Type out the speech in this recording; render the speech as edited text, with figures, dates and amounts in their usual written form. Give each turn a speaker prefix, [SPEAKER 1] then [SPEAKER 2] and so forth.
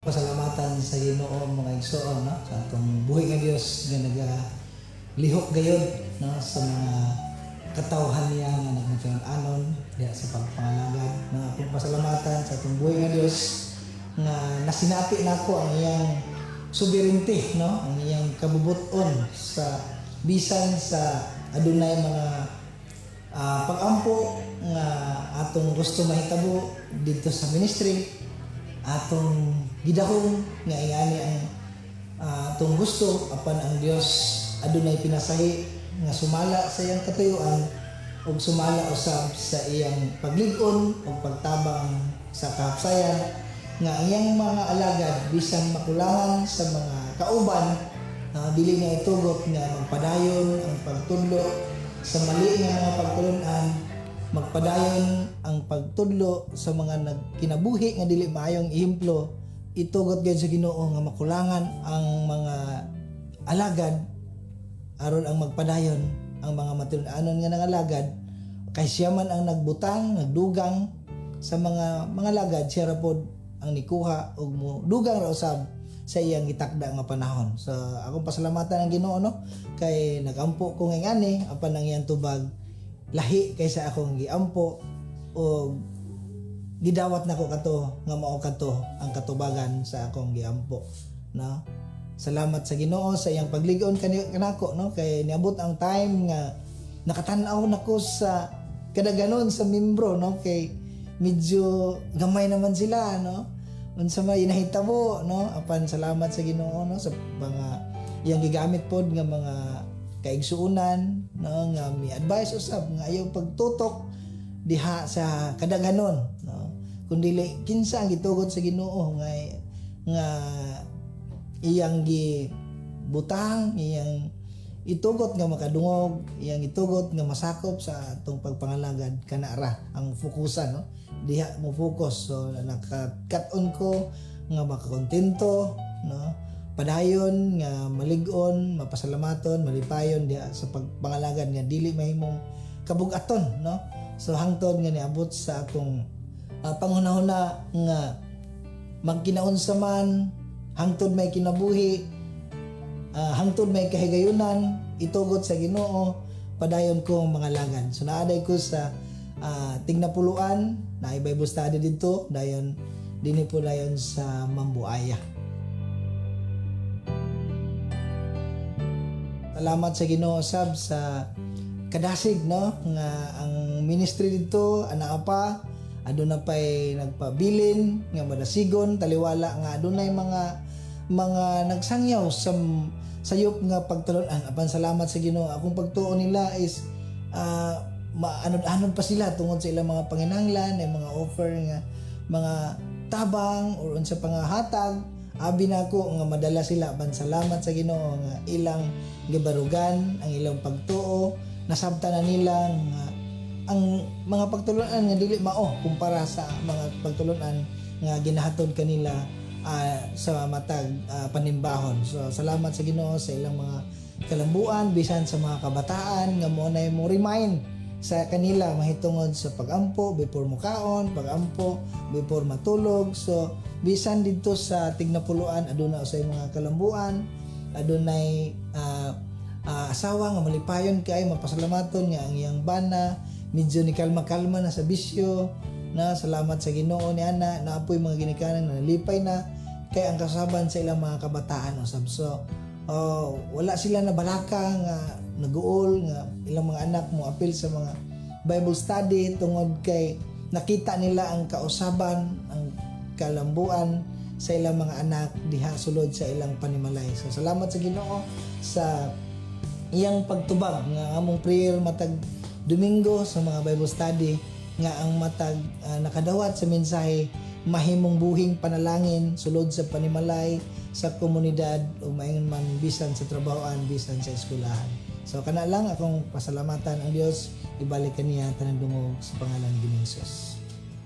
[SPEAKER 1] Pasalamatan sa Ginoo, mga igsoon, no, sa atong buhi nga Dios nga naga lihok gayod, no, sa mga katawhan niya nga nagmatinud-anon diha sa pagpangalagad, no. Akong pasalamatan sa atong buhi nga Dios nga nasinati nako ang iyang sovereignty, no, ang iyang kabubuton sa bisan sa adunay mga pag-ampo nga atong gusto mahitabo didto sa ministry, atong gidahom nga ingani ang atong gusto, apan ang Dios adunay pinasahi nga sumala sa iyang katuyuan ug sumala usab sa iyang paglig-on ug pagtabang sa kahapsayan nga ang iyang mga alagad, bisan makulangan sa mga kauban, dili niya itugot nga magpadayon ang pagtudlo sa mali nga mga pagtulunan, magpadayon ang pagtudlo sa mga nagkinabuhi nga dili maayong ehemplo. Itugot gyud sa Ginoo nga makulangan ang mga alagad aron ang magpadayon ang mga matinud-anon nga nangalagad, kay siya man ang nagbutang, nagdugang sa mga alagad, siya ra pod ang nikuha ug mo dugang ra usab sa iyang gitakda nga panahon. So akong pasalamatan ang Ginoo, no, kay nagampo ko ngay ani, apan ang iyang tubag lahi kaysa akong giampo o gidawat nako kato nga mao kato ang katubagan sa akong giampo, no. Salamat sa Ginoo sa iyang paglig-on kanako, no, kay niabot ang time nga nakatan-aw nako sa kadaganon sa membro, no, kay medyo gamay naman sila, no, unsa may nahitabo, no. Apan salamat sa Ginoo, no, sa mga iyang gigamit pod nga mga kaigsuonan, no, nga mi advice usab nga ayaw pagtutok diha sa kadaghanon, no, kun dili kinsa ang gitugot sa Ginoo nga nga iyang gibutang, iyang itugot nga makadungog, iyang itugot nga masakop sa atong pagpangalagad, kana ra ang fokusan, no, diha mo focus. So nakakat-on ko nga makakontento, no, padayon nga malig-on, mapasalamaton, malipayon diha sa pagpangalagad nga dili mahimong kabugaton, no. So hangtod nga niabot sa akong panghunahuna nga magkinaunsa man, hangtod may kinabuhi, hangtod may kahigayunan itugot sa Ginoo, padayon ko ang mga lagad. So naaday ko sa Tignapuluan na Bible study didto, dayon dinhi po dayon sa Mambuaya. Salamat sa Ginoo sab sa kadasig, no, nga ang ministry didto anaa pa, aduna pay nagpabilin nga madasigon taliwala nga adunay mga nagsangyaw sa sayop nga pagtulon-an. Apan salamat sa Ginoo, akong pagtuo nila is maanod-anod pa sila tungod sa ilang mga panginahanglan, ay mga offer nga mga tabang or unsa pa nga hatag, abi nako nga madala sila. Apan salamat sa Ginoo nga ilang gibarugan ang ilang pagtuo, nasabtan na nila nga ang mga pagtulunan nga dili mao kumpara sa mga pagtulunan nga ginahatod kanila sa matag panimbahon. So salamat sa Ginoo sa ilang mga kalambuan bisan sa mga kabataan nga mo na mo remind sa kanila mahitungod sa pagampo before mukaon, pagampo before matulog. So bisan didto sa Tignapuluan aduna usay mga kalambuan, adunay asawa nga malipayon kay, mapasalamaton nga ang iyang bana medyo ni kalma-kalma na sa bisyo na. Salamat sa Ginoo ni ana naapoy mga ginikanan na nalipay na kay ang kasaban sa ilang mga kabataan usab. So wala sila na balaka nga naguol nga ilang mga anak mo apil sa mga Bible study tungod kay nakita nila ang kausaban, ang kalambuan sa ilang mga anak diha sulod sa ilang panimalay. So salamat sa Ginoo sa iyang pagtubag nga among prayer matag Domingo sa mga Bible study nga ang matag nakadawat sa mensahe mahimong buhing panalangin sulod sa panimalay, sa komunidad o maingon man bisan sa trabahoan, bisan sa eskwelahan. So kana lang akong pasalamatan ang Dios, ibalik kaniya tanang dungog sa pangalan ni Ginoong Hesus.